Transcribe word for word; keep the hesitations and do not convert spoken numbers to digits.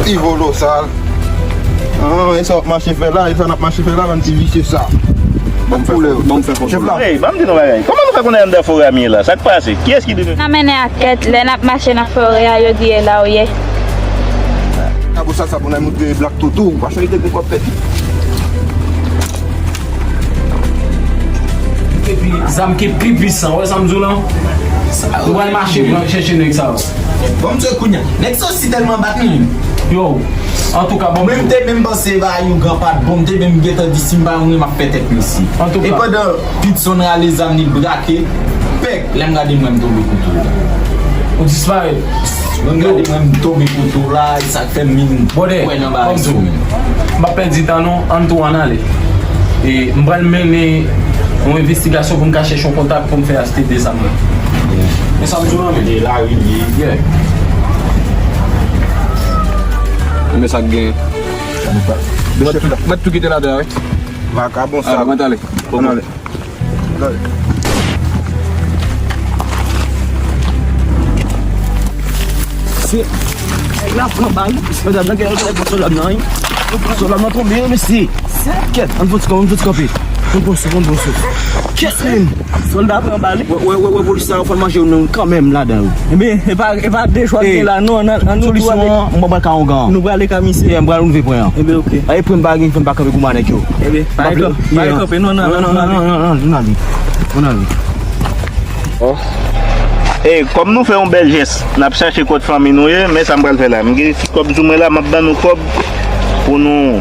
Ti vòlò sal. Ah, e sa w ap mache fè la, e sa n ap mache fè la, bann ti visye sa. Banm fè, banm fè foto. Chèf la. Hey, ban m di nou bagay. Kòman nou fè konnen anndan forè a m ye la? Sa k pase? Kiyès ki di nou? N a mennen ak tèt, lè n ap mache nan forè a, yo di e la w ye. Kabo sa, sa pou n al moutre Black Toto. Pase li te gen kòb pèdi. Epi zam ki pi pwisan, wè sa m di w lan? Nou pral mache pran chèche nèg sa yo. Bon, m di w kounye a. Nèg sa si tèlman bat nou. Yo, antouka, bon. Mwen, m te menm panse e pa Yougan pa t bon, m te menm gentan di si m pa mouri, m ap fè tèt mesye. Antouka. E pandan Pitson rale zam li brake, pèk, lè m gade mwen m tonbe kote w. Ou disparèt. Mwen gade mwen m tonbe kote w la, e sa k fè m vin kwè nan bagay sa menm. M p ap pèdi tan non, ann tou ann ale. E m pral mennen yon envestigasyon pou m ka chèche yon kontak pou m fè achte de zam nan. Men sa m di w lan men. E la wi li ye. Yeah. Men sa k genyen. Mèt tou kite ladan wi. Vakabon sa. Mwen ale. Ann ale. Se nèg la pran bal, mesye, medam nan gen yon telefòn sou lòm nan, wi. Sou lòm nan tonbe, mesye. Kèt, ann fouti kanpe, ann fouti kanpe. Ann pran souf, ann pran souf. Kèt, men. Sòlda pran bal. Wè, wè, wè, wè, polis sa yo fè manje nou kanmenm ladan yo. Ebyen, e pa, e pa de chwa ki la, non, ann, ann nou solisyon an, mwen pral ka yon gan. Nou prale ka misye. Mwen pral ouvri pwen an. Ebyen, oke. Ay, pwen bagay, fè m pa kanpe kouman nèg yo. Ebyen, pa kanpe, pa kanpe, non, non, non, non, non, non, non, non, non, non. E, kòm nou fè yon bèl jès, n ap chache kot fanmi nou ye, men sa m pral fè la. M gen ti kòb sou mwen la, m ap ban nou kòb pou nou